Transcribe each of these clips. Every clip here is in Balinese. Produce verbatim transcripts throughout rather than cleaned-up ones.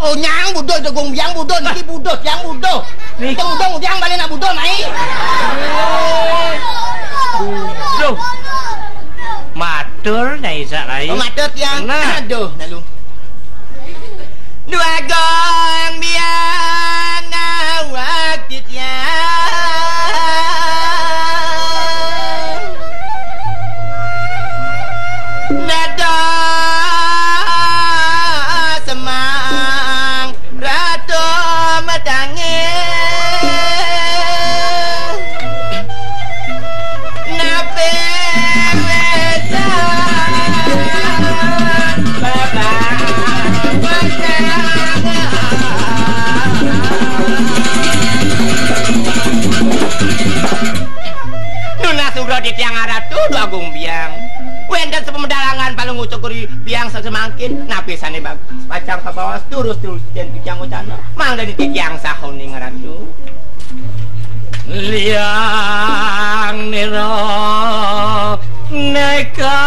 Oh, nyang buduh, Dwagung Biang buduh, niki buduh, tiang buduh. Nih. Tiang buduh, tiang balik nak buduh, mai. Buduh. Matur, Nyai Sarai. Oh, matur, tiang. Nah. Aduh, lalu. Dwagung Biang nawak titiang. Dados semang Ratu Matangé. Napi wénten babang wajah. Nunas ugra titiang Ratu Dwagung Biang. Wénten sapamedalangan Palungguh Cokor I Biang sasemangkin, napi sané bag-, pacang kabaos durus-durus titiang wacana. Mangdané titiang sahoning Ratu. Liang nira neka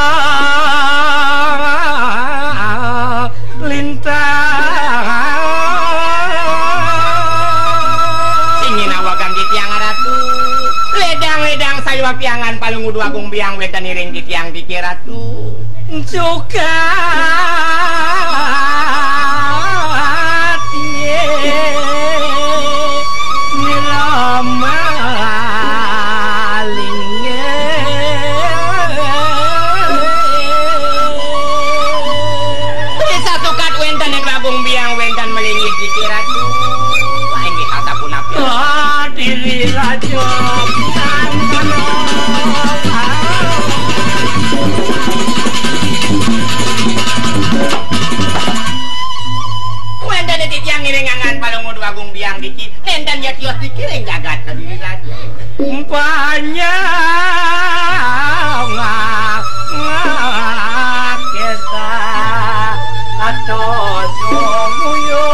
lintang. Sing nyinawagang titiang Ratu. Ledang-ledang sayuwaktiangan Palungguh Dwagung Biang wénten iring titiang tiki Ratu. Sukat yé nira malingé. Desa sukat wénten ing Dwagung Biang wénten malinggih tiki Ratu. Inggih sasapunapi. Diri Raja. Wénten titiang ngiring angan Palungguh Dwagung Biang niki, nénten ya tios dikiring jagat Kediri Raja. Panjang ngakesa atos sumuyo.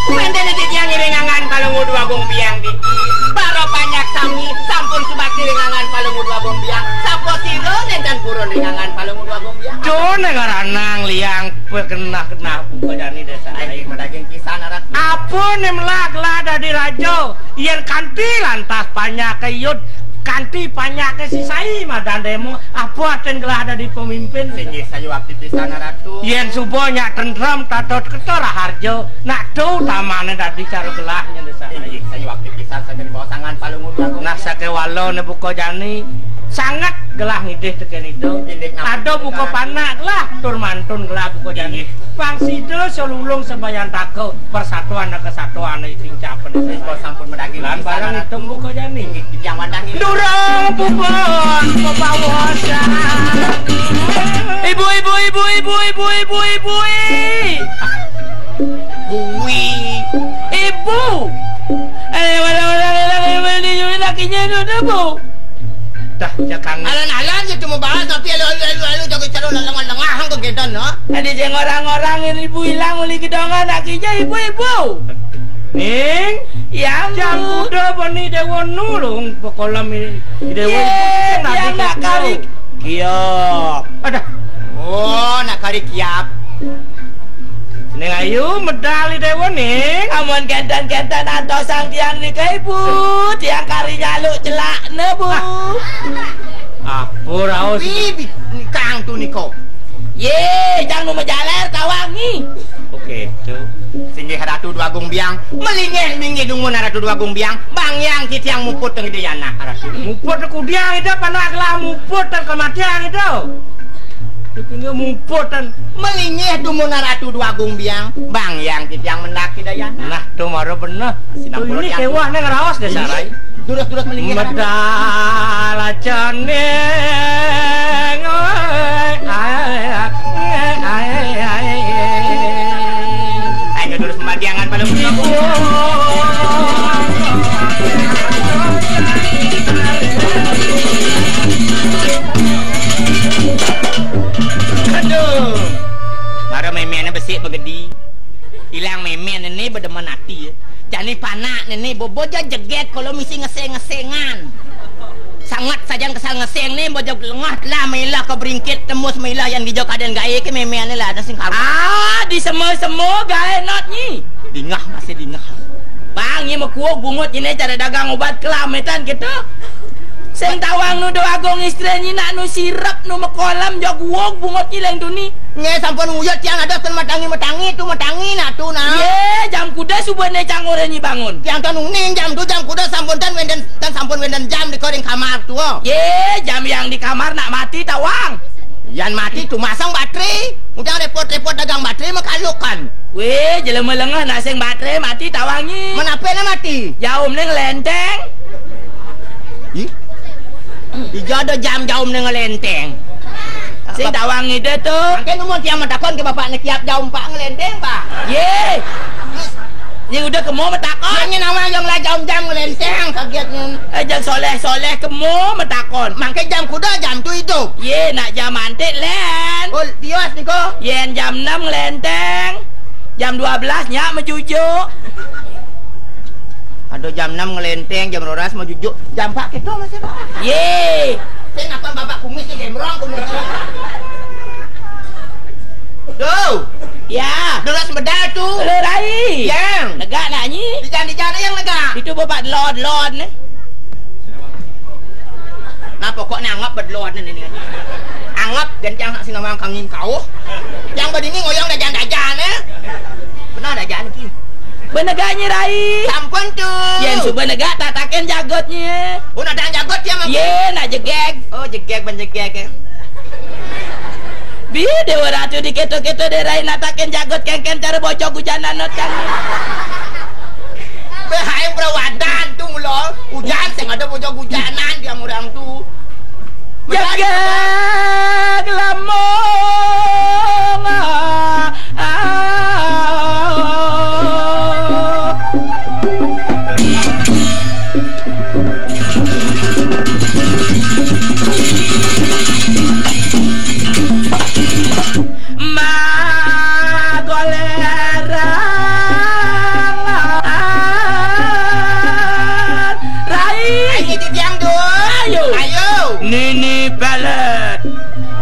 Wénten titiang ngiring angan Palungguh Dwagung Biang niki. Para panjak sami sampun subakti ring angan Palungguh Dwagung Biang. Sapa sira nénten purun ring angan Palungguh Dwagung Biang? Duh, né ngaranang liang pakenah-kenah buka jani desa. Aing madaging pisan arat. Apa né melah gelah dadi raja? Yén kanti lantas panjaké yud, kanti panjaké sisai madan demo, apa atin gelah dadi pemimpin? Inggih sayuwakti pisan, Ratu. Yén suba nyak tentrem, tatot keta raharja, nak to utamané dadi cara gelahnya desa. Inggih sayuwakti pisan, saking bawasangan Palungguh Dwagung. Nah, sakéwala né buka jani, sanget gelah ngidih tekén Ida. Inggih, ada buka panak gelah, tur mantun gelah buka jani. Inggih. Pang sida salulung sabayantaka persatuan kesatuan ing sincap. Nika sampun madaging lan pisan, barang Ratu. Itung buka jani. Inggih, titiang wantah ngiring. Durung puput pepawasan. Ibu, ibu, ibu, ibu, ibu, ibu, ibu. Bui. Ibu. Eh, wala, wala, wala, wala, wala, wala, lakinya itu, Bu. Dah, jangan. Alon-alon ya cuma bahas, tapi alu, alu, alu, alu, jaga cara lengah-lengah, hang kegiatan, no? Tadi jeng orang-orang ini ibu hilang, uli gedongan, akhirnya ibu-ibu. Ning, ya, jam Bu. Kuda bani dewa nulung, pekolam ini. Dewa. Ye, ibu, dia nak kari kiap. Ada. Oh, nak kari kiap. Ning ayu medal i dewa, Ning. Amun kénten-kénten antosang tiang nika, Ibu, tiang kari nyaluk celakna, Bu. Ah. Apa raos? Wi, bi-, kang tu niko. Ye, jang nu majaler kawangi. Oke, tu. Singgih Ratu Dwagung Biang, malinggih minggih dumun Ratu Dwagung Biang, bang yang titiang muput teng Ida Yana, Ratu. Muput kudiang Ida, panak lah muput teng kematian Ida. Tinggal mumputan. Malinggih dumun Ratu Dwagung Biang, bang yang titiang mendak Ida Yana. Nah, tu mara beneh. Sinampura ini tiang. Kéweh né ngraos dé, Sarai. Durus-durus malinggih. Medal ajané. Ayo durus madiangan pada. Aduh. Mara méméné besik begedi. Ilang mémén néné bedemen ati. Jani panak néné boboja jegég kala misi ngeseng-ngesengan. Sanget sajan kesel ngeseng né, bojog lengah telah mailah ka bringkit, tembus mailah yan gija kadén gaé ké mémén né lah, ada sing karuan. Ah, di sema-sema gaé not nyi. Dingah, masih dingah. Bang, nyi mekuug bungut nyi né cara dagang obat kelametan kita. Sing tawang nu Déwa Agung Istri nyi nak nu sirep nu mekolam jog uug bungut nyi leng tuni. Nyai sampun nguyut tiang ada ten matangi-matangi tu matangi nak tu nak. Yé, jam kuda suba né cang ora nyi bangun. Tiang tan uning jam tu jam kuda sampun tan wénten tan sampun wénten jam di koring kamar tu. Yé, jam yang di kamar nak mati tawang. Yan mati tu masang baterai. Udah repot-repot dagang baterai makalukan. Wéh, jelema lengeh nak sing baterai mati tawang nyi. Menape nak mati? Jaum né ngelénténg. Ih. Ija ada jam jaum né ngelénténg. Sing tawang ida tu. Mangké numun tiang matakon ké bapak né kiap jaum pak ngelénténg, Pak. Yé. Yé udah kemo matakon. Yang nama yang lah jaum jam ngelénténg kaget nyen. Eh, jang soleh-soleh kemo matakon. Mangké jam kuda jam tu idup. Yé, nak jam antik lén. Oh, tios niko. Yén jam enam ngelénténg. Jam dua belas nyak mejujuk. Ada jam enam ngelénténg, jam roras mejujuk. Jam empat kita masih, Pak. Yé. Sing apa bapak kumis di gembrong kumis. Tuh. Ya. Terus medal tuh. Halo, Rai. Yang. Negak nak nyi? Di jan-di jan yang negak. Itu bapak lord-lord né. Nah, pokoknya anggap bedloan ini. Anggap genteng sak sinawang kangin kauh. Yang badini ngoyong dajan-dajan, eh. Benar dajan ki. Benegak nyi, Rai. Sampun tu. Yén suba negak tatakin jagotnya. Oh, nak jagot ya, Mang? Yé, nak jegeg. Oh, jegeg ben jegeg ya. Bi Déwa Ratu diketo-keto dé Rai natakin jagot kéngkén cara bocok hujanan not kan. Bé haé perawadan tu mula hujan sing ada bocok hujanan tiang orang tu. Jegeg lemong. Magoleran. Rai. Ayo, titiang, Dul. Ayo. Ayo. Nini pelet.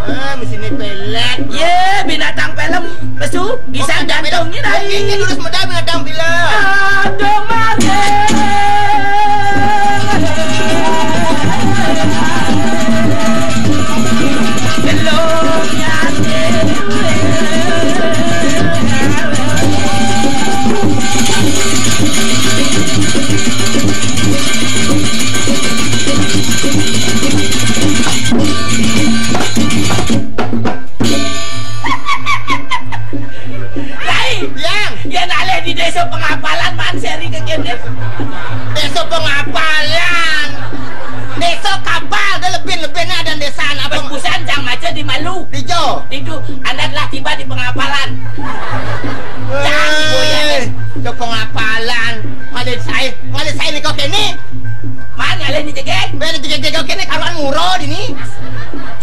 Eh, mesti ni pelet. Ye, binatang film. Pesu, bisa jantung ni, Rai. Ini dulu sebentar binatang film. Aduh, mati. Rai, yang, yang alih di desa Pengapalan, man seri ke kene. Desa Pengapalan. Desa Kapal, dia lebih-lebihnya ada desa apa? Busan cang maca di malu. Di jo. Itu anak lah tiba di Pengapalan. Cang di boyan. Eh, ke Pengapalan. Ngalih saya, ngalih saya ni kau kene. Man ngalih ni jegeg. Ben jegeg-jegeg kene karuan muro dini.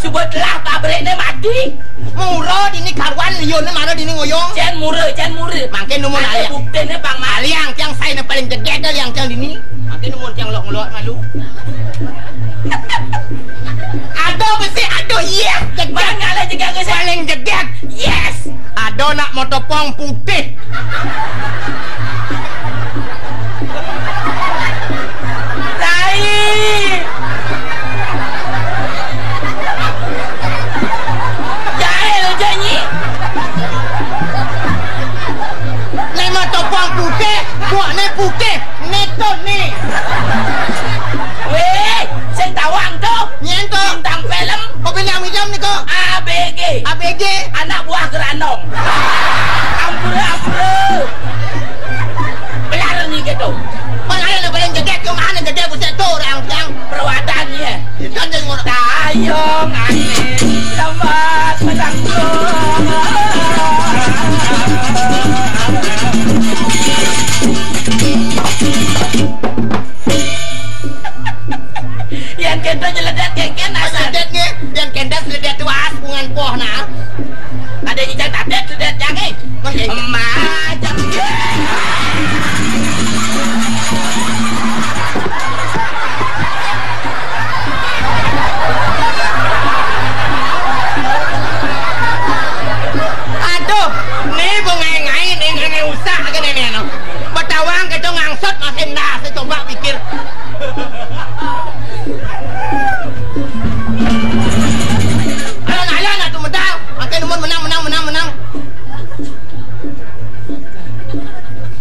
Suba telah pabrik ni mati. Mura dini karuan liunné mara dini ngoyong. Cén mura, cén mura. Mangkin numun. Ada aliang. Buktiné pang mati. Aliang tiang saina paling jegég dah liang tiang dini. Mangkin numun tiang lok-lok malu. Aduh besi, aduh iya. Jegég. Mana lah jegég, Gus? Paling jegég. Yes. Ada nak motopong putih. Tai. Jahil aja nyi. Lima topong putih, buahnya putih. Neto nih. Weh, sing tawang tuh. Nyen tuh. Bintang film. Oh, bintang film nih kok. A B G. A B G. Anak buah gerandong. Ampura, ampura.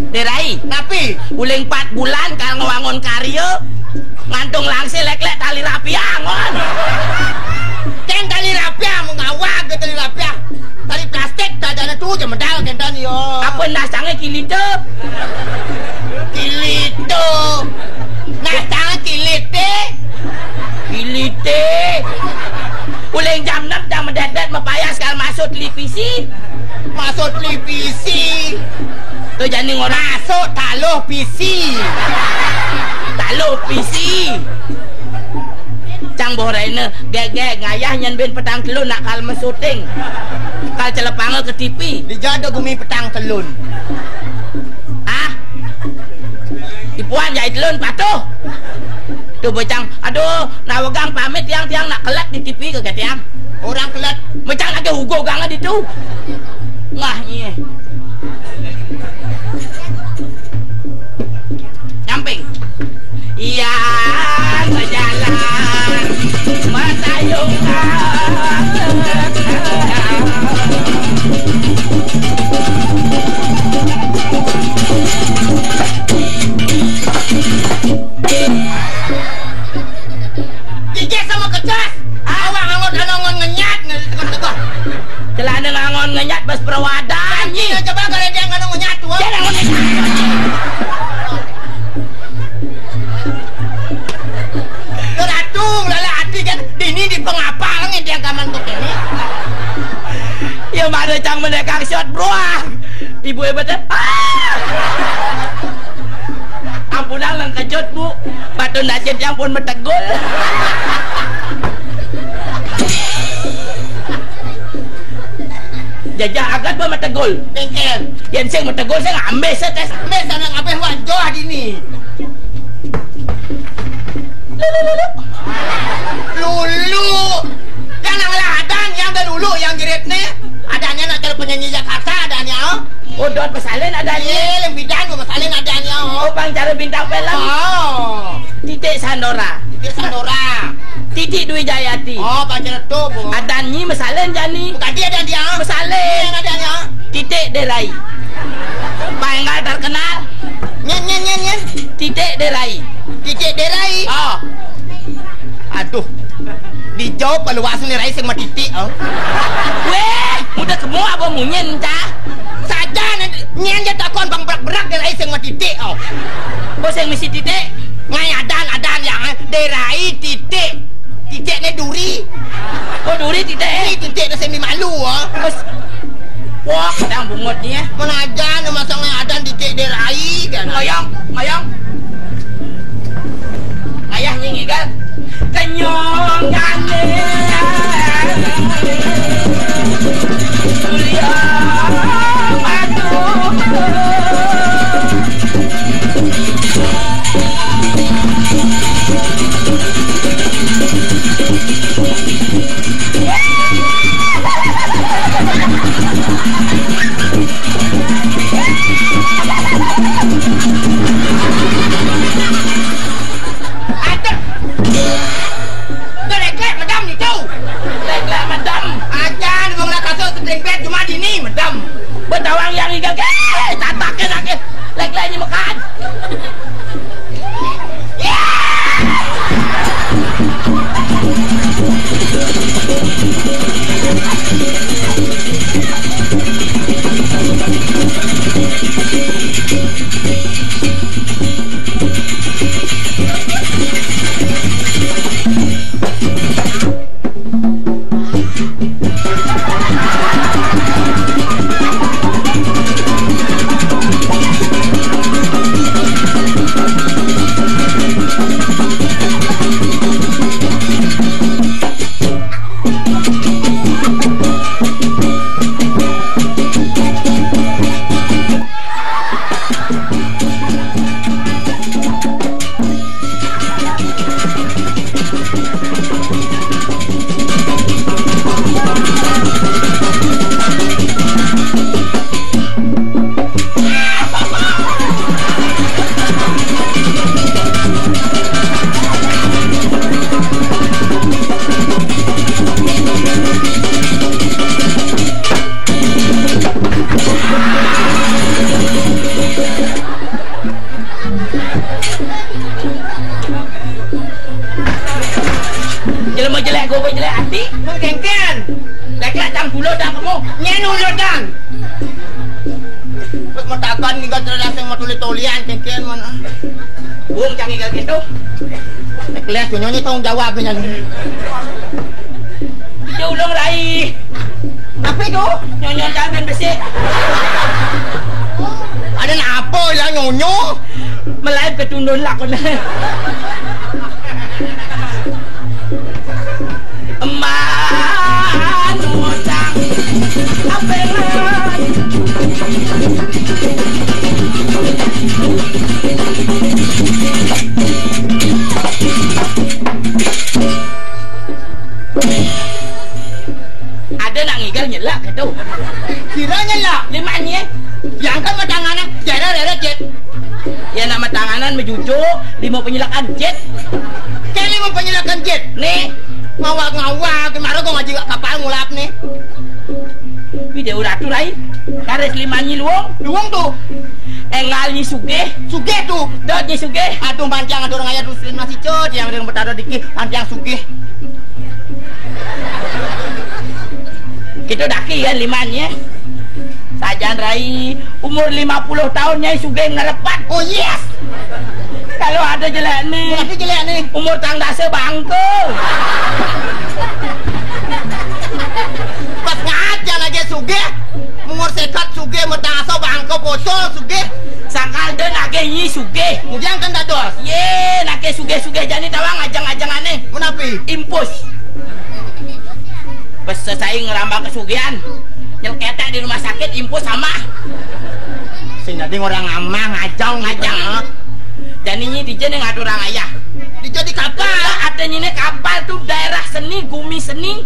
Dé Rai. Napi? Uling pat bulan kal ngawangun karya, ngantung langsé lék-lék tali rapiah, ngon. Kén tali rapiah, mengawag ké tali rapiah. Tali plastik, dadané tu ja medal kénten, ya. Apa nas cangé kilita? Kilita. Nas cangé kilité. Kilité. Uling jam enam, jam medédét, mapayas kal masuk televisi. Masuk televisi. Tu jani ngorang. Masuk taluh pisi. Taluh pisi. Cang boréna, gégé, ngayah nyén bin petang telun nak kal mesuting. Kal celepanga ke T V. Dija da gumi petang telun. Ah? Ipuan jai telun patuh. Tu becang, aduh, nawegang pamit tiang, tiang nak kelet di T V ke tiang. Orang kelet. Becang lagi ugo ganga ditu. Ngah, iya. Nyamping. Iya, sejalan matayung. Gigit sama kecas. Awak ngangon, ngangon ngenyat, ngenyat. Celana ngangon ngenyat, bas perawadan. Kaki ngenyat, coba kalau dia ngangon ngenyat, tuh. Dia ngangon ngenyat. Lu ratu, lala hati kan, ini di pengapal, ngedeng kaman begini. Ya, mana cang menekang shot, bro. Ibu hebat, eh? Ah! Ampunang nang kejut, Bu. Batu najin yang pun metegul. Jajah agat ba metegul. Bengkel. Yang sing metegul, sing ambis, setes. Ambis, sana ngabis, wah, joh, dini. Lulu. Lulu. Yang nang lah adan, yang dah lulu, yang jerit nih. Adannya nak cari penyanyi Jakarta, adannya, oh. Oh, dot pesalin adannya. Iya, yang bidan, pesalin adannya, oh. Oh, bang cari bintang film. Oh. Titik Sandora. Titik Sandora. Titik Dwi Jayati. Oh, bang cari tu, bu. Adannya mesalin jani. Tadi ada dia. Mesalin. Iya, ada dia. Titik Derai. Paenggal terkenal. Nyen, nyen, nyen, nyen. Titik Derai. Titik Derai. Oh. Aduh. Dijawab kalau wasu ni Rai sing matitik, oh. Weh, udah kemu apa munyin, cah? Saja nyen je takon bang berak-berak Derai sing matitik, oh. Oh, sing misi titik. Ngai adan, adan yang, eh, Derai titik. Titik ni duri. Oh, duri titik, eh? Duri titik ni sing malu, oh. Wah, kadang bungut ni, eh. Mana aja ni masang adan titik Derai kan. Ngoyong, ngoyong. Ayah nyingi kan. Kenyong gandeng. Mulia madu. Aduh. Leklek medam nitu. Leklek medam. Ajan wong nak kasut seblimpet cuma dini medam. Betawang yang iga ke, tatakin lagi. Leklek ni makan. Wis matakan ngigel terus sing matuli-tulian, kénkén, mon. Wong cang ngigel kéto. Nek les nyonyo tanggung jawab nyan. Itu ulung rai. Apa itu? Nyonyo jangan besik. Ada napa ya nyonyo? Melaib ketundun lakon. Eman ngutang apengan. Ada nak ngigel nyelak gitu. Kira nyelak. Lima nye. Yang kan matanganan, jara rere jet. Ya nak matanganan mejujuk, lima penyelakan jet. Kayak lima penyelakan jet. Nih, ngawak-ngawak, kemarin gua ngaji kapal ngulap nih. Video ratu rai. Karis lima nyi luwung. Luwung tuh. Enggal nyi sugih. Sugih tuh. Dot nyi sugih. Aduh, mancang aduh orang ayah dusun masih cot yang ada yang bertaruh dikit, mancang sugih. Kita daki kan lima nye. Sajan rai, umur lima puluh tahun Nyai sugih ngerepat. Oh yes. Kalau ada jelek nih. Ada jelek nih. Umur tang dasa bangka. Pas ngajar lagi sugih. Umur sekat sugih, umur tang dasa bangka poso sugih. Sangkal den agih nyi sugih. Kemudian kan dados. Ye, nake sugih-sugih jani tawang ajang-ajangane. Menapi? Impus. Pas sesai ngerambah kesugihan, nyelketek di rumah sakit, impus sama. Sing dadi orang amah ngajau ngajang. Dan ini dija ning ngaturang ayah. Dija di kapal. Ada nyine kapal tuh daerah seni, gumi seni.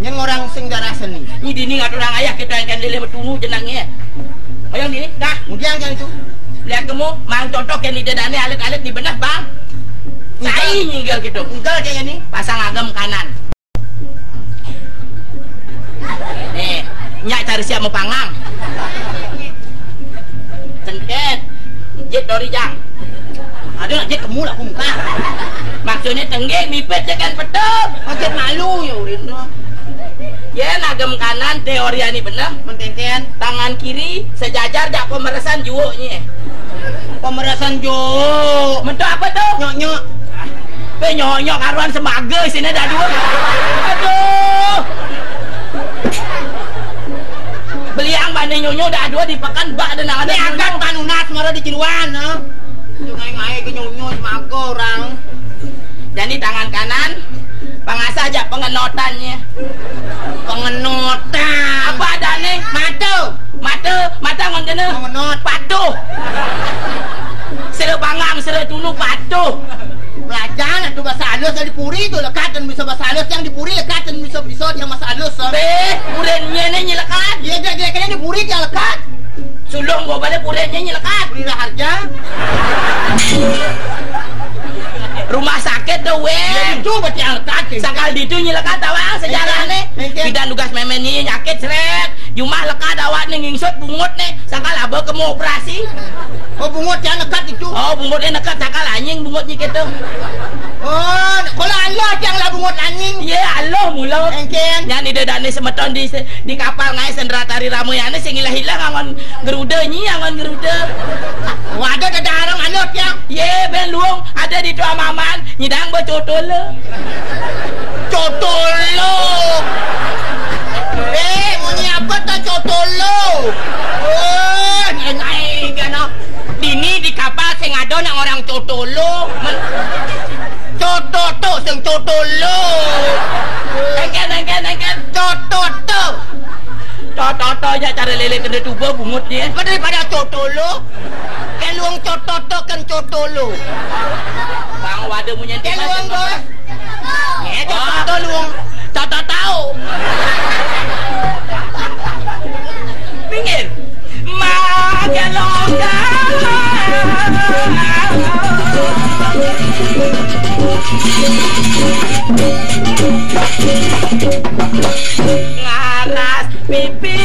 Nyen orang sing daerah seni. Ini dini ngaturang ayah kita yang kan lilih betunu jenangnya. Ayo dini, dah. Kemudian kan itu. Lihat kamu, mang contoh kan di dadane alit-alit di benah, Bang. Enggak. Sai nyinggal gitu. Enggak kayaknya nih. Pasang agam kanan. Nih, nyak cari siap mau pangang. Cengket. Jit dori jang. Ada nak jit kamu lah aku muka. Maksudnya tenggeng mipet ya kan betul. Macet malu ya urin tuh. Ya nagem kanan teori ani bener. Mentenken. Tangan kiri sejajar jak pemeresan juuknya. Pemerasan jo. Mentok apa tuh? Nyok-nyok. Pe nyok-nyok karuan semaga sini dah dua. Aduh. Beliang banding nyonyo dah dua di pekan bak ada nang ada. Ini akan panunas mara di jeruan, ha. Sungai ngai ke nyonyo semaga orang. Jadi tangan kanan, pengasah aja pengenotannya. Pengenotan. Apa adanya? Mata. Mata, mata ngon kena. Ngon kena. Patuh. Sera bangang, sera tunu patuh. Pelajaran tu bahasa halus yang di Puri tu lekat dan bisa bahasa halus yang di Puri lekat dan bisa bisa yang bahasa halus. Be, Puri nyene nyelekat. Iya, dia dia kena di Puri dia lekat. Sulung gua balik Puri nyene nyelekat. Puri Raharja. Rumah sakit tu weh. Itu berarti lekat. Sakal ditu nyelekat awak sejarahnya. Bidan tugas memen ni nyakit seret. Jumah lekad awak ni ngingsut bungut ni, sangkal aba kemu operasi. Oh, bungut yang nekat itu. Oh, bungut ni nekat sangkal anjing bungut ni gitu. Oh, kalau Allah yang lah bungut anjing. Iya, Allah mula. Engken. Yang di dada ni semeton di di kapal ngai sendera tari ramu yang ni sing hilang-hilang angon geruda nyi angon geruda. Waduh, ada darang alut ya. Ye, ben luung ada di tua maman. Nyidang ba cotolo. Cotolo. Eh, munyi apa ta cotolo? Oh, ngai kana. Dini di kapal sing ada nak orang cotolo. Men- Cototo sing cotolo. Engken, engken, engken. Cototo. Cototo ya cara lele kena tuba bungut dia. Daripada cotolo. Kan luung cototo kan cotolo. Bang waduh munyi kan luung boy. Eh, cototo luung. Cototo. Minggir. Magelongga. Ngaras pipi.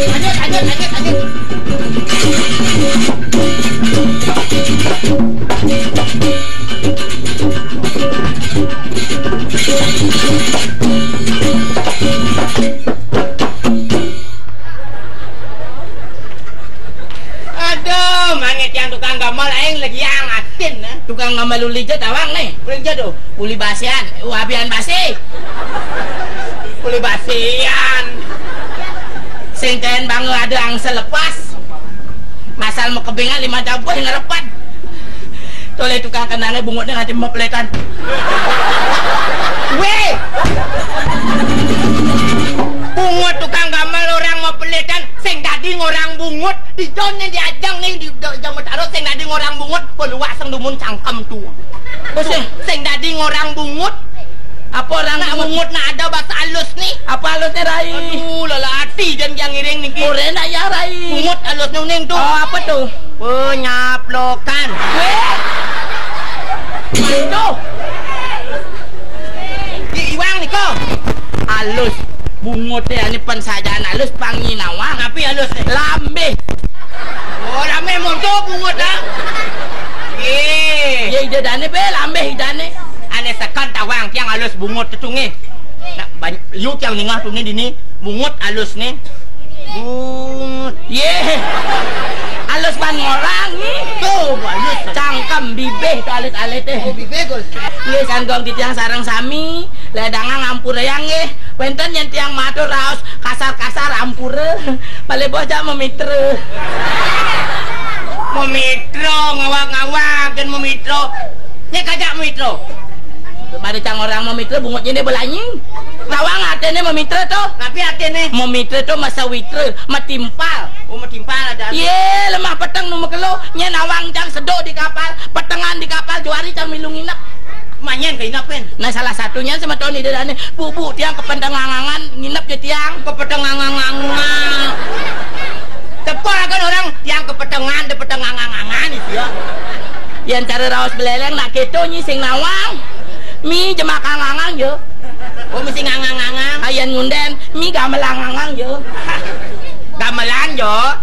Lanjut, lanjut, lanjut, lanjut. Aduh, mangit yang tukang gamal aing lagi yang atin, eh. Tukang gamal uli jat awang nih. Uli jat tuh. Uli basian, wabian basi. Uli basian. Sing kain bangga ada angsel lepas. Masal mau kebingan lima jam gue ngerepat. Tole tukang kenangnya bungutnya nganti mepeletan. Weh! Bungut tukang gamal orang mepeletan, sing dadi ngorang bungut, di jone diajang nih, di jam taruh sing dadi ngorang bungut, peluak sang dumun cangkem tuh. Bos, eh? Sing dadi ngorang bungut. Apa orang nak bungut? Bungut nak ada bahasa halus nih. Apa halusnya, Rai? Aduh, lala hati dan yang ngiring niki. Ora enak ya, Rai. Bungut halusnya uning tuh. Oh, apa tuh? Penyaplokan. Weh. Aduh. Di iwang niko. Halus. Bungut ya, ini pensajaan halus, panginawang. Tapi halus nih. Lambih. Oh, lambih monto bungut, ah. Ye. Ye, ide dane be, lambih idane. Ane sekat tawang, tiang halus bungut tetunge. Nah, ban-, yu tiang ningah tune dini, bungut halus nih. Bungut. Ye. Halus ban ngorang nih. Tuh, halus. Cangkem, bibih, tuh alit-alit, eh. Oh, bibih, Gus. Nggih, sanggong titiang sareng sami, ledangang ampurayang nggih. Wenten yen tiang matur raos kasar-kasar ampura. Malih bocah memitra. Memitra, ngawak-ngawak, gen memitra. Nyek aja memitra. Mari cang orang memitra, bungut nyene belanying. Tawang artine memitra to. Tapi artine? Memitra to masawitra, matimpal. Oh, matimpal ada. Ye, lemah peteng nu makelo, nyen awang cang sedo di kapal, petengan di kapal, juari cang milu nginep. Manyen ke inep, pen? Nah, salah satunya semeton ide dane, Bu, Bu, tiang kepentengangan nginep ya tiang. Kepentengangan. Tepuk akan orang tiang kepetengan, kepentengangan itu ya. Yang cara raos beleleng nak keto nyi sing nawang. Mi jemak angang-angang yo. Oh, mesti ngangang-ngangang. Ayan ngunden, mi gamelang-angang yo. Gamelan yo.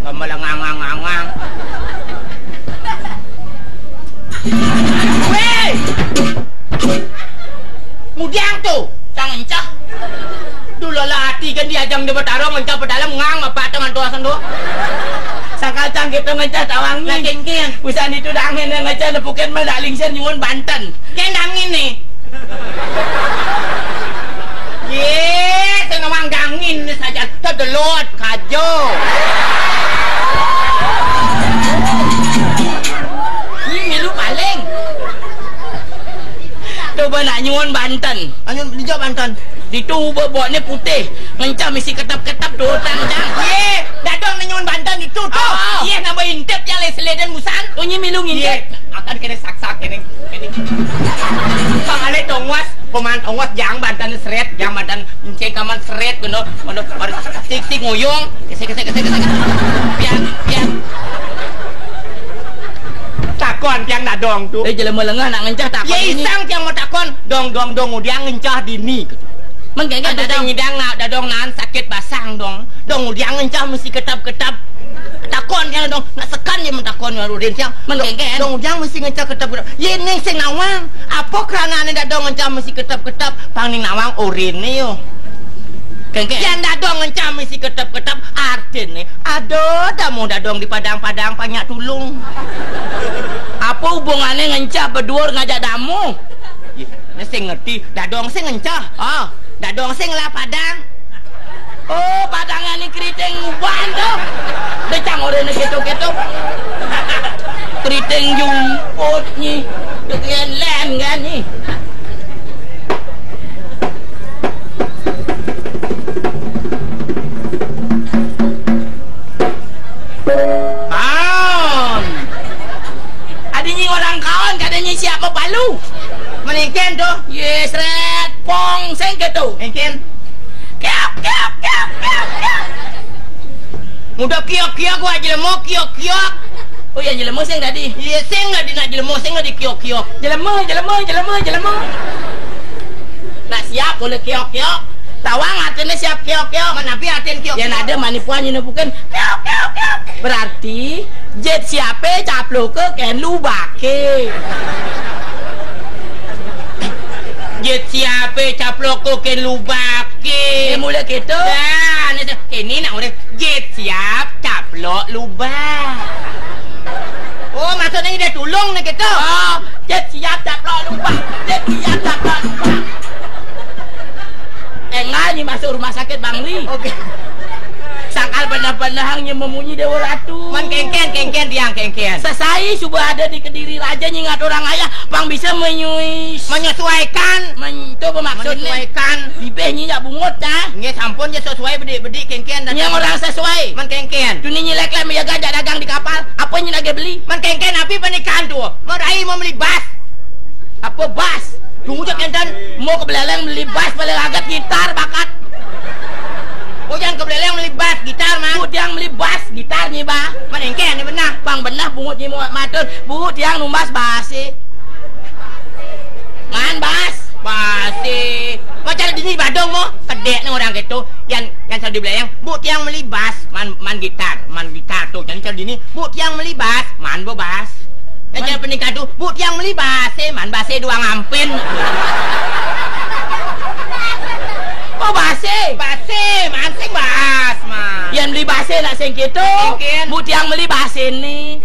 Gamelang angang-angang. Weh! Mudiang tuh, cang encah. Duh, lala hati kan diajang di Betaro, ngencah pedalem, ngang, apa, tangan tua sendu. Sangkal cang kita ngencah tawang. Nah, ni. Kengkeng. Usan itu dah angin yang ngencah, nepukin mah dah lingser nyuwun banten. Ken dangin nih. Ye, sing ngomong dangin nih saja tedelot kajo. Ini milu paling. Coba nak nyuwun banten. Anyun dijawab banten. Ditu boboknya putih, ngencah misi ketap-ketap dotan cang. Ye, dadong nyuwun banten itu tuh. Oh. Ye, nambah intip yang les leden musan. Tunyi milu ngintip. Ye, akan kena saksak ini. Ini. Bang Ale tongwas, peman tongwas jang banten seret, jang banten encing kaman seret, gitu. Waduh, waduh, tik, tik, nguyung. Kesek, kesek, kesek, kesek. Pian, pian. Takon tiang dadong tuh. Eh, jelema lengah nak ngencah takon. Ya, ini. Isang tiang mau takon. Dong, dong, dong, udiang ngencah dini. Mengkengken, dadong. Dadong ngidang nak, dadong nan sakit basang dong. Dong udiang ngencah mesti ketap-ketap. Takon tiang dong, nak sekan je mentakon dengan Udin tiang. Mengkengken. Dong, dong udiang mesti ngencah ketap-ketap. Ye ning sing nawang. Apa kerana ane dadong ngencah mesti ketap-ketap? Pang ning nawang Udin ni yo. Kengken. Yang dadong ngencah mesti ketap-ketap. Artine, aduh, damu dadong di padang-padang banyak tulung. Apa hubungannya ngencah beduur ngajak damu? Ye, ini sing ngerti. Dadong sing ngencah. Ah. Dadong sing lah padang. Oh, padang ini keriting uban tuh. Decang orang ni gitu-gitu. Keriting jumput ni. Kalian lain kan ni? Kaon. Adinyi orang kaon, kadinyi siapa palu? Meningkin tuh. Yes, red, pong, sing gitu. Mungkin. Keok, keok, keok, keok, keok. Muda kiok-kiok, wah, jelema kiok-kiok. Oh ya, jelema sing tadi. Iya, sing tadi nak jelema, sing tadi kiok-kiok. Jelema, jelema, jelema, jelema. Nak siap boleh kiok-kiok. Tawang artinya siap kiok-kiok. Mana pi artinya kiok-kiok? Yang ada manipuan ini bukan. Kiok, kiok, kiok. Berarti jet siape caploke ken lubake. Jet siape caploke ken lubake. Dia mulai gitu. Dah, ini, ini nak orang jet siap caplok lubang. Oh, maksudnya dia tulung nih gitu. Oh, jet siap caplok lubang. Jet siap caplok lubang. Enggak, ini masuk rumah sakit Bangli. Oke. Sangkal benar-benar hang nyi memunyi Dewa Ratu. Man kengken, kengken tiang, kengken. Sesai suba ada di Kediri Raja nyingat orang ayah, pang bisa menyuis. Menyesuaikan. Men-, itu bermaksud ni. Menyesuaikan. Bibih nyi jak bungut, ah. Nggih, sampun je sesuai bedik-bedik kengken dan. Yang orang sesuai. Man kengken. Tuni nyi lek-lek meyaga jak dagang di kapal, apa nyi nagih beli? Man kengken, api pernikahan tu. Mau rai mau beli bas. Apa bas? Tunggu je kenten. Mau ke Beleleng beli bas, paling agat gitar bakat. Oh, jangan ke Beleleng beli bas, gitar, man. Bu, tiang beli bas, gitar nyi, bah. Man engken, ni benah. Pang benah bungut nyi mau matur. Bu, tiang numbas bas, eh. Man bas. Bas, eh. Macam dini badong mo. Kedek ni orang gitu. Yang, yang selalu di Beleleng. Bu, tiang beli bas. Man, man gitar. Man gitar tu. Jadi selalu dini. Bu, tiang beli bas. Man bo bas. Yang jangan penikah tu, bu, tiang beli base, man base dua ngampin. Kok base? Base, man sing bas, man. Yang beli base nak sing gitu. Engken. Bu, tiang beli base ni.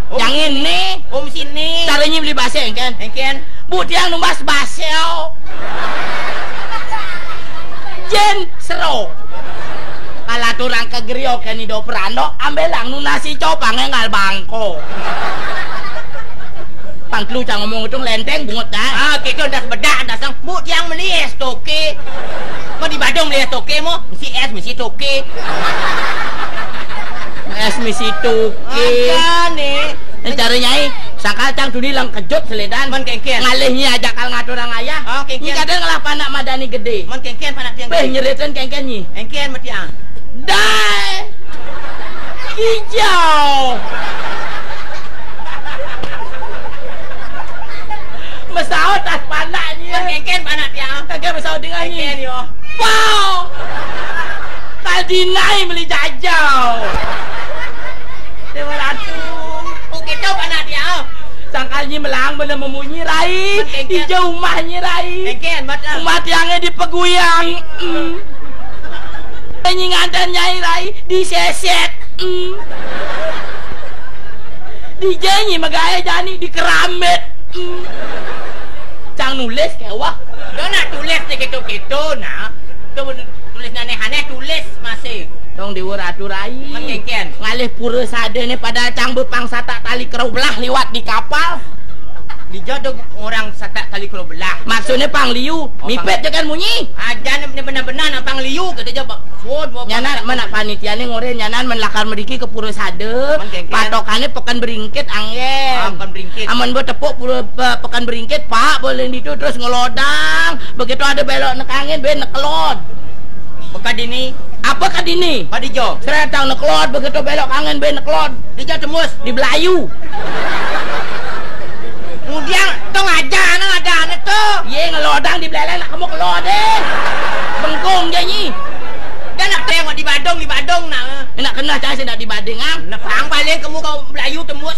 Oh. Yang ini. Om sini. Caranya beli base, engken? Engken. Bu, tiang numbas base, oh. Jen sero. Kalau turang ke gerio keni do perando, ambelang nu nasi copang enggal bangko. Pang telu cang ngomong itu lenteng bungut dah. Ah, kito dah sebedak dah sang. Bu, tiang beli es toke. Kau di Badung beli es toke mo? Mesti es, mesti toke. Es mesti toke. Ada nih. Ini cara nyai, sangkal cang tuni lang kejut seledan. Man kengken. Ngalih nyi ajak kal ngatur orang ayah. Oh, kengken. Nyi kadang ngelah panak madani gede. Man kengken panak tiang. Beh, gede. Nyeritain kengken nyi. Kengken matiang. Dai. Hijau. Mesaut tas panak nyi. Man kengken panak tiang. Kengken mesaut dengan nyi. Kengken yo. Wow. Kal dinai meli jajau. Dewa Ratu. Oh, gitu panak tiang. Sangkal nyi melang bener memunyi, rai. Man kengken. Ija umah nyi, rai. Kengken, mat, ah. Umah tiangnya dipeguyang. Mm. Nyi nganten nyai, rai, diseset. Mm. Dija nyi megae jani dikerambet. Mm. Cang nulis kewah. Yo nak tulis ni gitu-gitu nah. Tu tulis aneh-aneh tulis masih. Dong diur aturai. Man kengken. Ngalih pura sada ni padahal cang bepang satak tali kerau belah liwat di kapal. Dija tu orang satak tali kerau belah. Maksudnya pang liu, oh, mipet pang je kan munyi. Aja ni benar-benar nak pang liu kata je, Pak. Nyanan mana panitia ni ngore nyanan men lakar meriki ke pura sada. Man kengken. Patokane Pekan Beringkit anggen. Ah, Pekan Beringkit. Amun bo tepuk pura, pe-, Pekan Beringkit, Pak, boleh ditu terus ngelodang. Begitu ada belok nekangin, be nekelod. Pekan dini. Apa kadini? Padijo. Seretang nekelod, begitu belok angin, be nekelod. Dija tembus. Di Belayu. Kemudian, tong aja, anak ada, anak tu. Ye, ngelodang di Beleleng, nak kamu kelod, eh. Bengkung je nyi. Dan nak tengok di Badung, di Badung nak. Nak kena cari nak di Badung, ah. Nak pang paling kamu kau Belayu tembus.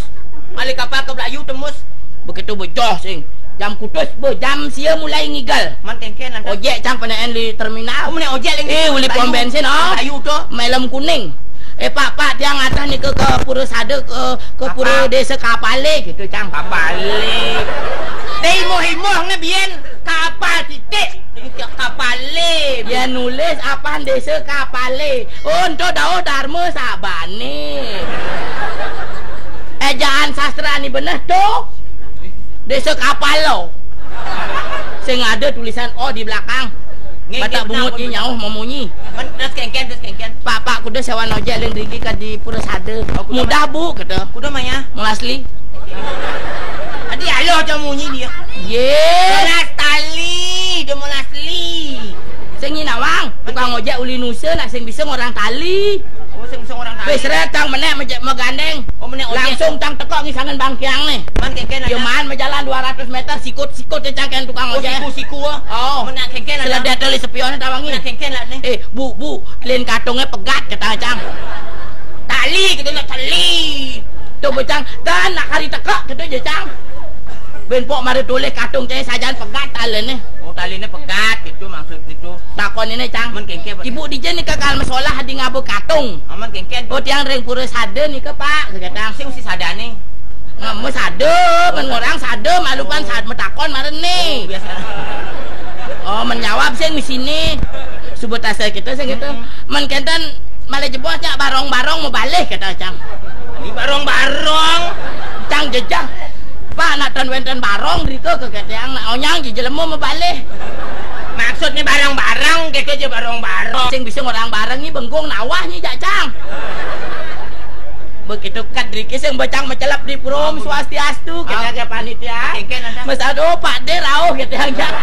Balik kapal ke Belayu tembus. Begitu bejoh sing. Jam kutus, be, jam sia mulai ngigal. Man kengken lantas. Ojek cang penaen di terminal. Oh, menaen ojek lagi. Eh, uli pom bensin, oh. Belayu tu. Malam kuning. Eh, Pak, Pak, tiang atas ni ke, ke Pura Sada, ke, ke Pura Desa Kapale, gitu, cang. Kapale. Deh, imoh-imoh nge bien kapal titik. Kapale. Dia nulis apa Desa Kapale. Oh, ento dauh Dharma Sabane. Ejaan sastra ni beneh tu. Desa Kapalo. Sing ada tulisan O di belakang. Nggih, batak nggih, bungut ni nyauh memunyi. Men-, terus kengken, terus kengken. Pak, Pak, kuda sewa ojek leng rigi ka di Pura Sada. Oh, kuda. Mudah, Bu, kata. Kuda maya? Melasli. Tadi aloh je munyi dia. Ye. Melas tali, dia melasli. Sing nyinawang, tukang ojek uli nusa, nak sing bisa ngorang tali. Oh, sing bisa ngorang Wis srét cang menék meje-, megandéng. Oh, menék ojek. Langsung cang teka ngisangan bangkiang né. Man kénkén. Ya, man majalan dua ratus méter, sikut-sikut ya cang kén tukang ojek. Oh, siku-siku, ah. Oh. Menék kénkén lah. Seledét olih sepioné tawangi. Menék kénkén lah né. "Eh, Bu, Bu, lén katungé pegat," kata cang. "Tali," kéto, "nak tali." Tuh bocang, "Dan nak kari teka," kéto ya cang. Bén pok mara tulih katung cang sajan pegat taliné. Oh, taliné pegat kéto maksud kéto. Takon né cang. Man kénkén, Pak. "Ibu dija nika kal masolah adi ngaba katung?" Aman kénkén. "Oh, tiang ring pura sada nika, Pak," kéto. Sing mesti sadané. Nah, mesti sada, men ngorang sada, malukan sad-, matakon mara né. Oh, biasa. Oh, men nyawab sing mesti né. Suba tasa kita sing gitu. Hmm. Men kénten malih jebos nyak barong-barong mabalih, kéto cang. Di barong-barong. Cang jejeh. "Pak, nak tan wénten barong drika," kékéto tiang, "nak onyang ja jelema mabalih." Maksudné barong-barong, kéto ja barong-barong. Sing bisa ngorang bareng ni bengkung nawah ni jak cang. Begitu kat driki sing bocang macelep di prom, "Swastiastu," kéto ke panitia. Kénkén ada. Mesti ada, "Oh, Pak Dé rauh," kéto yang cang.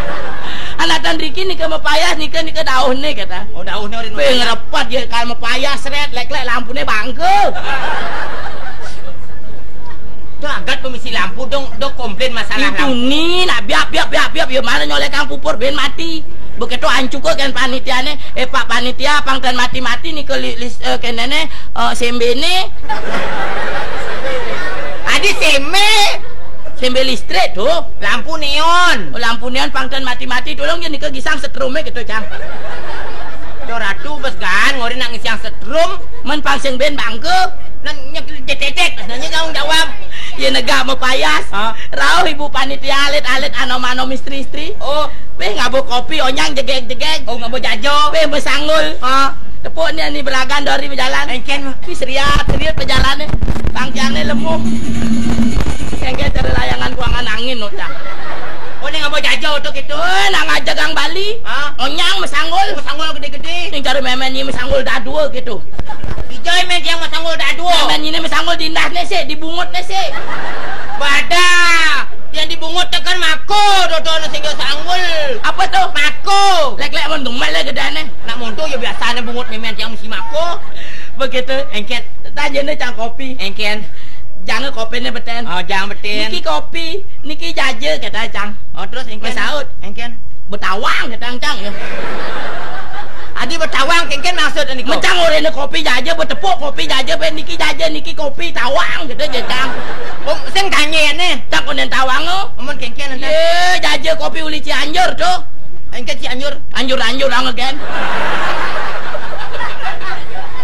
"Anak tan driki nika mapayas, nika, nika dauhné," kéto. Oh, dauhné udah. Bén ngrepot ya, kal mapayas, srét, lék-lék lampuné bangka. Tuh agat pemisi lampu dong, dong komplain masalah lampu. Itu ni, nak biap, biap, biap, biap, ya mana nyolekang pupur bén mati. Begitu ancuka kan panitiané, "Eh, Pak Panitia, pang tan mati-mati nika li-, lis-, eh, kénéné, eh, sémbéné." Adi sémbé. Sémbé listrik tuh. Lampu néon. Oh, lampu néon pang tan mati-mati, tolong ya nika gisang setrumé kéto, cang. Yo ratu bes gan, ngori nak ngisiang setrum. Men pang sing bén bangka. Nan nyek jetetek, nanya tanggung jawab. Ya negak mapayas. Ha? Rauh ibu panitia alit-alit anom-anom istri-istri. Oh. Wéh ngaba kopi onyang jegég-jegég. Oh, ngaba jaja. Wéh masanggul. Ha? Tepuk ni ani beragan dari berjalan. Éngkén. Wis riat-riat berjalané. Bangkiangné lemuh. Éngkén cara layangan kuangan angin, ucap. Oh, né ngaba jaja tu kéto. Oh, nak ngajak gang Bali. Ha? Onyang masanggul. Masanggul gedé-gedé. Ning cara mémén ni masanggul dadua kéto. Ijai mén yang masanggul dadua. Mémén ni masanggul di indahné sik, di bungutné sik. Badah. Yang di bungut tekan mako, dodo sing sanggul. Apa tu? Mako. Lék-lék mun gemel gedéné. Nak monto ya biasané bungut mémén yang mesti mako. Begitu. Éngkén. Tanyané cang kopi. Éngkén. Jangé kopiné betén. Oh, jang betén. "Niki kopi, niki jaja," kéto cang. Oh, terus éngkén? Masaut. Éngkén. "Betawang," kéto cang ya. Adi betawang, kénkén maksud nika? Mencang oréné kopi jaja, betepuk kopi jaja, bén niki jaja, niki kopi, tawang, kéto ja cang. Oh, sing tanyéné. Cang konden tawang, oh. Amun kénkén, éngkén. Yé, jaja kopi uli Cianjur tu. Éngkén Cianjur. Anjur-anjur, anggen.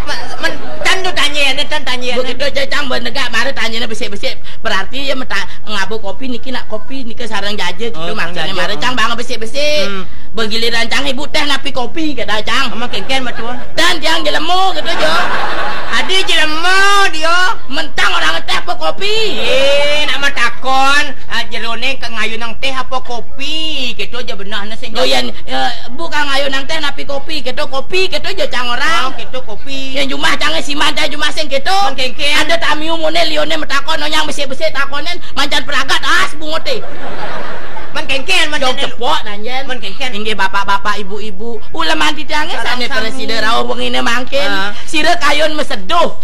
Men, men, tan tu tanyéné, tan tanyéné. Begitu ja cang, bén negak, mara tanyéné besik-besik. Berarti ya meta-, ngaba kopi niki nak kopi, nika sareng jaja, gitu. Oh, maksudné jaja, mara, oh. Cang bang besik-besik. Hmm. Begiliran cang ibu téh napi kopi, kéto cang. Ama kénkén betul. Dan tiang jelema, kéto ja. Adi jelema dia. Mentang orang téh apa kopi? Yé, nak matakon, ah, jeroné ka ngayunang téh apa kopi? Kéto ja benehna sing. Oh, yén, eh, Bu ka ngayunang téh napi kopi? Kéto kopi, kéto ja cang orang. Oh, kéto kopi. Yén jumah cangé siman téh jumah sing kéto. Mun kénkén. Ada tamiu muné lioné matakon, onyang besik-besik takonin, mancan peragat, as bunguté. Mun kénkén, mun jauh kénkén. Cepok, nanjen. Mun kénkén. Inggih bapak-bapak, ibu-ibu, uleman titiangé sané para sida rauh wenginé mangkin. Ah. Sira kayun maseduh.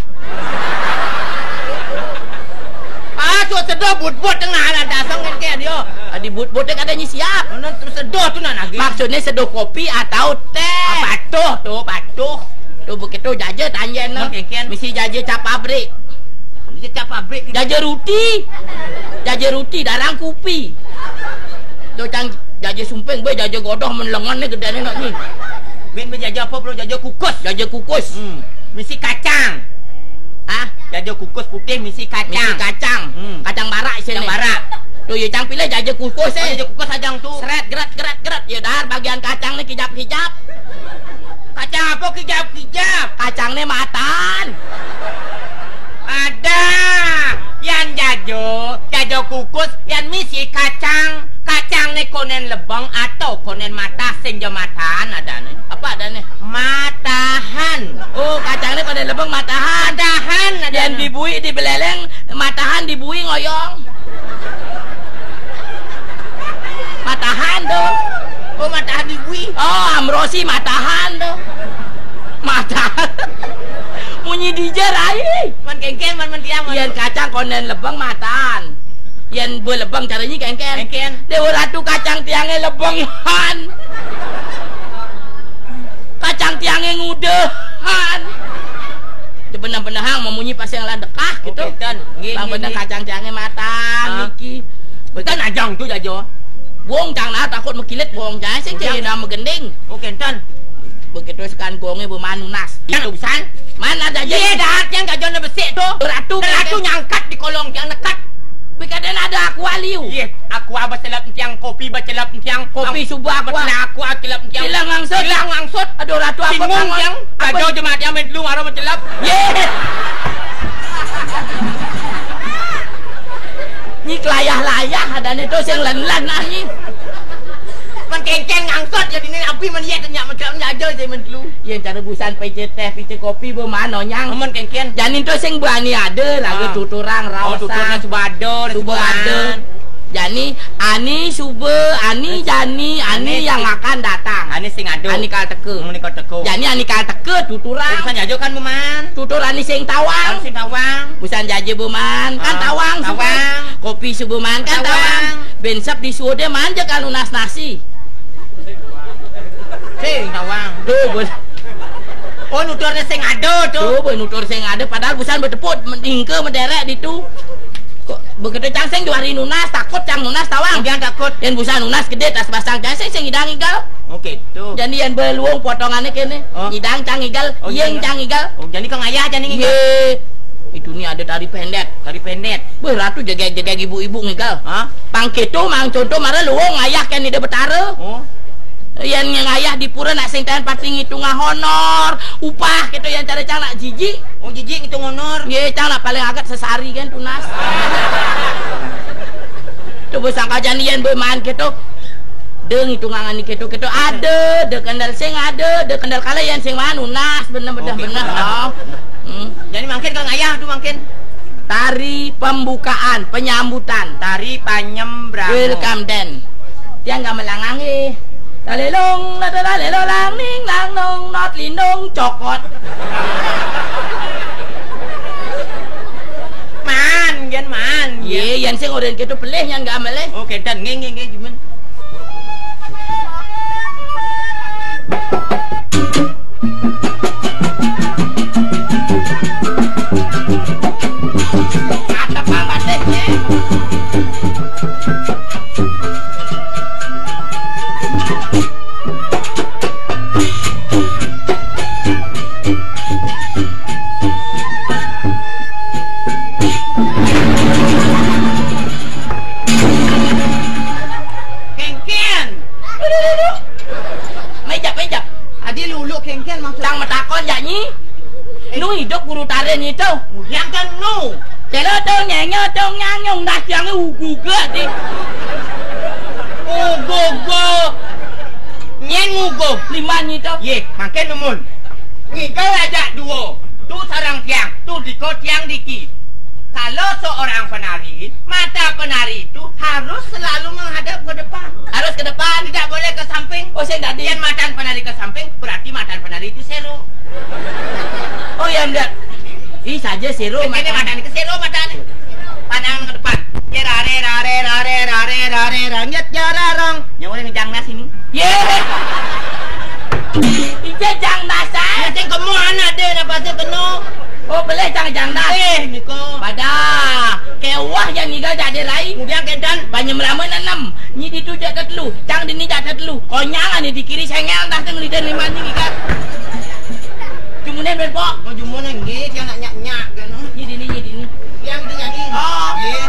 Ah, tu seduh but-but tengah lah dasang kan kayak dia. Ah, di but-but kada nyi siap. Mana tu seduh tu nak lagi. Maksudnya seduh kopi atau téh? Ah, patuh tu, patuh. Tu begitu jaja tanjen. Mun kénkén. Misi jaja cap pabrik. Jaja cap pabrik. Jaja ruti. Jaja ruti darang kupi. Tu cang jaja sumping bé jaja godoh men lengan ni gedé ni nak ni. Bin, bin jaja apa perlu jaja kukus? Jaja kukus. Hmm. Misi kacang. Hah? Jaja kukus putih misi kacang. Misi kacang. Hmm. Kacang barak sini. Kacang barak. Tu ya cang pilih jaja kukus, oh, eh. Jaja kukus ajang tu. Seret, geret, geret, geret. Ya dar bagian kacang ni kijap-kijap. Kacang apa kijap-kijap? Kacang ni matan. Ada. Yan jaja, jaja kukus, yan misi kacang. Kacang ni konen lebeng atau konen matah, sing ja matahan ada ni. Apa ada ni? Matahan. Oh, kacang ni konen lebeng matahan. Matahan ada. Yan ni. Dibui di beleleng, matahan dibui ngoyong. Matahan tu. Oh, matahan dibui. Oh, Amrosi matahan tu. Matahan. Nyi dija rai. Man kénkén, man, man tiang, man. Yén kacang kondén lebeng matan. Yén bé lebeng cara nyi kénkén. Kénkén. Déwa Ratu, kacang tiangé lebeng, han. Kacang tiangé ngudéh, han. Beneh-benehang mamunyi pas yang lah dekah gitu. Oh, kénten. Nggih, nggih, nggih. Kacang tiangé matan niki. Bétan ajang tu jaja. Wong cang nah takut makilit wong cang sing céwék dah magending. Oh, kénten. Begitu sekan gongé bé maan nunas. Yang urusan. Mana ada aja. Iya, dah tiang jaja na besik tu. Ratu, ratu nyangkat di kolong tiang nekat. Pikadén ada aqua liu. Iya, aqua bacelep tiang, kopi bacelep tiang. Kopi suba aqua. Aqua celep tiang. Hilang langsung. Hilang langsung. Aduh, Ratu, apa bingung tiang. Apa? Jaja jemaat yang main dulu marah bacelep. Iya. Nyi kelayah-layah adané to sing len-len ah nyi. Man kénkén ngangsot jadiné abih man iya tanya macam aja sih man telu. Yén cara busan picé téh, picé kopi bé maan onyang. Amun kénkén. Jani to sing bani ada lagu tuturang raos. Oh, tuturang suba ada, suba ada. Jani ani suba, ani jani, ani yang akan datang. Ani sing ada. Ani kal teka. Ani kal teka. Jani ani kal teka tuturang. Busan jaja kan bé maan. Tutur ani sing tawang. Ani sing tawang. Busan jaja bé maan, kan tawang suba. Tawang. Kopi suba maan, kan tawang. Tawang. Bén sep di suudé maan ja kal nunas nasi. Sing tawang. Tuh, bos. Oh, nuturné sing ada tuh. Tuh, bé nutur sing ada, padahal busan beteput, meningke mederek ditu. Kok begitu cang sing juari nunas, takut cang nunas tawang. Jangan takut. Yén busan nunas gedé tas basang cang sing, sing idang igal. Oké, tuh. Jani yén bé luung potongané kéné. Oh. Idang cang igal, oh, yéng cang igal. Oh, jani kang ayah jani igal. Yé. Itu nih ada tari pendek. Tari pendek. Bé Ratu jegég-jegég ibu-ibu ngigal. Hah? Pang kéto mang contoh mara luung ayah kén Ida Betara. Oh. Yén ngayah di pura nak sing taén pati ngitungang honor, upah kéto yén cara cang nak jiji. Oh, jiji ngitung honor. Nggih, cang nak paling agat sesari kan tunas. Tuh bé sangka jani yén bé maan kéto. Dé ngitungang ani kéto-kéto ada, dé kendel sing ada, dé kendel kala yén sing maan nunas beneh-beneh. Oké. Beneh. Oh. Hmm. Jani mangkin kang ayah tuh mangkin. Tari pembukaan, penyambutan. Tari panyembrama. Welcome dance. Tiang gamelangang eh. Lalelong, nada lalelo lang ning lang nong not lindong cokot. Man, yén man. Yé, yén sing orén kéto pelih nyang gamelé. Oh, kénten nggih nggih nggih jumen. Kénkén. Méjap, méjap. Adi lulu kénkén maksud. Cang matakon jak nyi. Nu hidup guru tari nyi to. Yang kan nu. Celo to nyenyo to nyanyong dah tiangé uguga di. Uguga. Nyén nguguh. Liman nyi to. Yé, mangkin numun. Ngigal ajak dua. Tu sareng tiang, tu diko tiang diki. Kalau seorang penari, mata penari itu harus selalu menghadap ke depan. Harus ke depan. Tidak boleh ke samping. Oh, sing dadi. Yén matan penari ke samping, berarti matan penari itu sero. Oh, ya ndak. Ih, saja sero. Ini matan. Matan ke sero, matan. Pandang ke depan. Ye rare, rare, rare, rare, rare, rangit jararang. Nyawa ngejang nas ini. Yé. Ije jang dasar. Sing kemu anak deh, napa sih kena? Oh, boleh jang jang das. Eh, niko. Pada kewah yang niga jadi rai. Kemudian kedan. Banyak melama nanem. Nyi ditu jak tetelu. Cang dini jak tetelu. Konyang ane di kiri sengel dah teng lidah lima nyi gigat. Jumune ben pok. Oh, jumune nggih, yang nak nyak-nyak kan. Nyi dini, nyi dini. Yang di nyanyi. Oh. Nggih.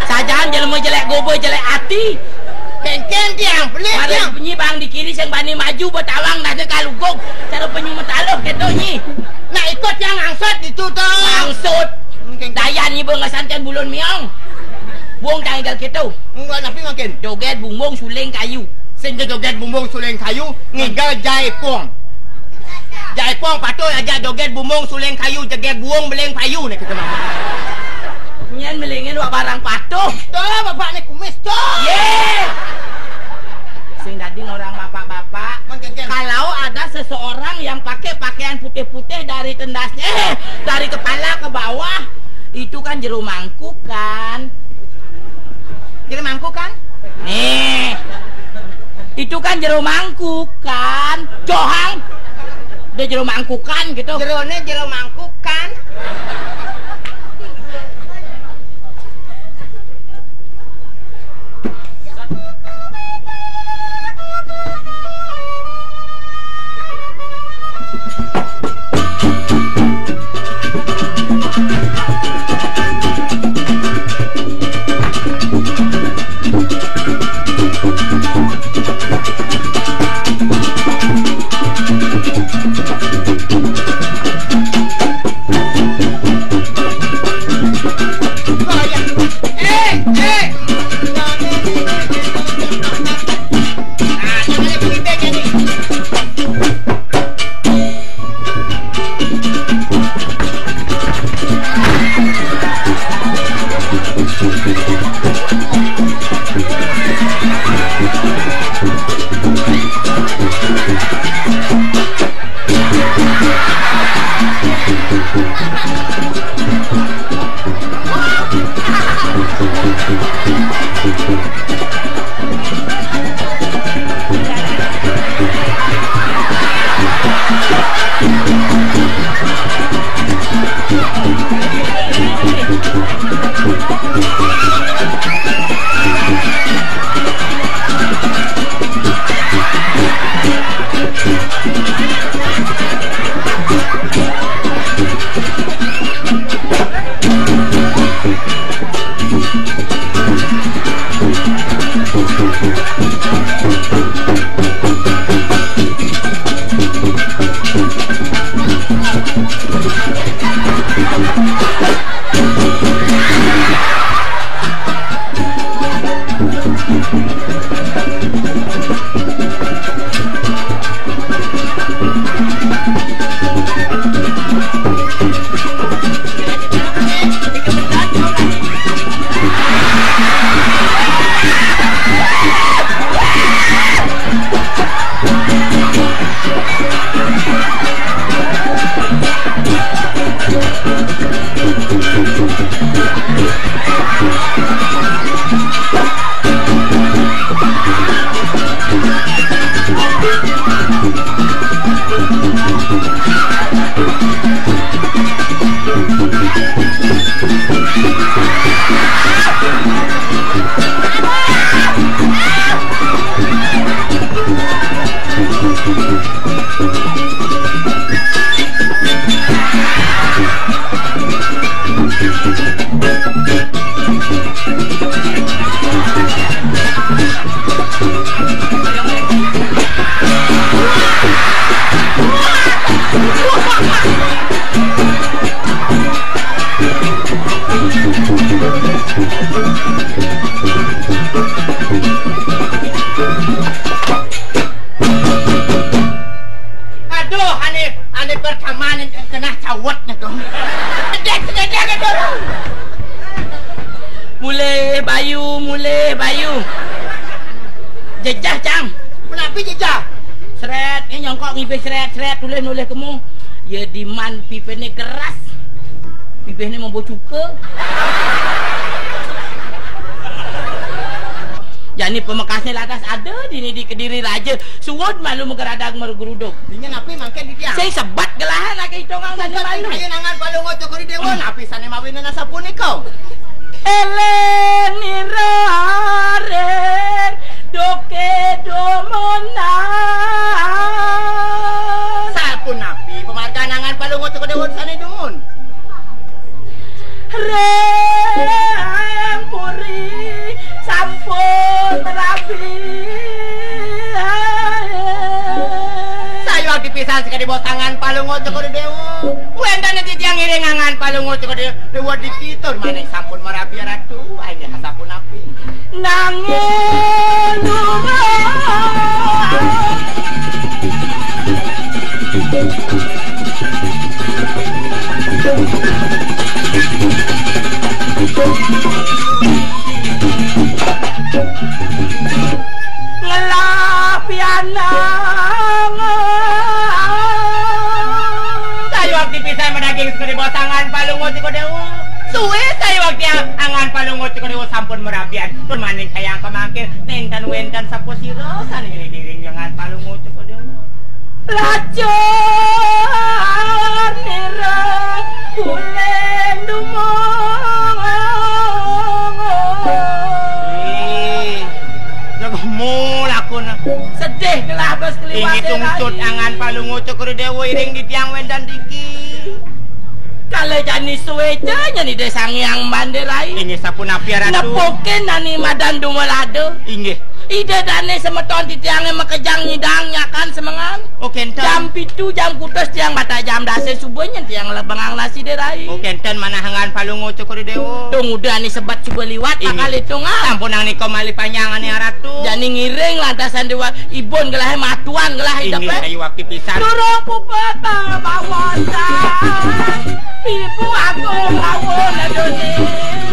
Sajan jelema jelek goba jelek ati. Kengkeng Tiang, pelit, mari tiang. Nyi bang di kiri sing bani maju, betawang dah kaluguk. Cara penyu metaluh gitu nyi. Nak ikut tiang angsut itu tu. Angsut. Mungkin. Daya nyi bengesankan bulun miong. Buong tang igal gitu. Enggak, tapi makin. Joget bumbung suling kayu. Sing ke joget bumbung suling kayu, ngigal jaipung. Jaipung patuh aja joget bumbung suling kayu, joget buong beling payu nih kita mah. Nyen melingin wak barang patuh. Tuh, bapak nih kumis tuh. Ye. Sing dadi orang bapak-bapak. Mangkengken. Kalau ada seseorang yang pakai pakaian putih-putih dari tendasnya, eh, dari kepala ke bawah, itu kan jero mangkuk kan? Jero mangkuk kan? Nih. Itu kan jero mangkuk kan? Johang. Dia jero mangkukan gitu. Jerone jero mangkuk kan? Aduh, ane, ane pertama ane kena cawet nih tuh. Dedek, dedek, dedek, aduh. Mulih bayu, mulih bayu. Jejah, Cang. Menapi jejah? Sret, eh, nyongkok ngibih sret, sret, tulih nulih kemu. Ya diman pipene keras. Bibihne mambu cuka. Jani pamekasne lantas ada dini di Kediri Raja. Suud malu magaradag marugrudug. Dingin api mangke di tiang. Sing sebat gelahan ake itungang dani malu. Ayo nangan palungo cokor di dewa. Napi sane mawinana sapunika? Eleng nira ring duke dumunan. Sapunapi pamargan angan palungo cokor dewa sane dumun? Ring puri sampun rabi. Palungguh Cokor Dewa. Wénten titiang ngiring angan Palungguh Cokor Dewa, Dewa niki tur maning sampun marabi Ratu. Ayo sapunapi? Nanging durung ngelah pianang. Sayuwakti pisan madaging sekadi bosangan Palungguh Cokor Dewa. Suwé sayuwakti angan Palungguh Cokor Dewa sampun marabian. Tur maning kayang pamangkin nénten wénten sapasira sané ngiring-iring angan Palungguh Cokor Dewa. Lacur nira kulen dumong. Ih, jaga mulakuna. Sedih gelah bes keliwat. Inggih tungtut angan Palungguh Cokor Dewa iring titiang wénten niki. Kala jani suwé ja nyén Ida Sang Hyang Mandé Rai. Inggih sapunapi Ratu? Nepukin nani madan dumelada. Inggih. Ida dané semeton titiangé makejang nyidang nyakan semengan. Oh, kénten. Jam pitu, jam kutus tiang batak jam dasé subuh nyén tiang lebengang nasi Ida Rai. Oh, kénten manah angan Palungguh Cokor Dewa. Tung udah ni sebat subuh liwat. Inggih. Bakal hitungan. Sampun nang nika malih panjangané Ratu. Jani ngiring lantasan Dewa Ibun gelahé matuan gelah. Inggih, idepé. Sayuwakti pisan. Durung puput bawasan. Ibu Agung Lawun Doni.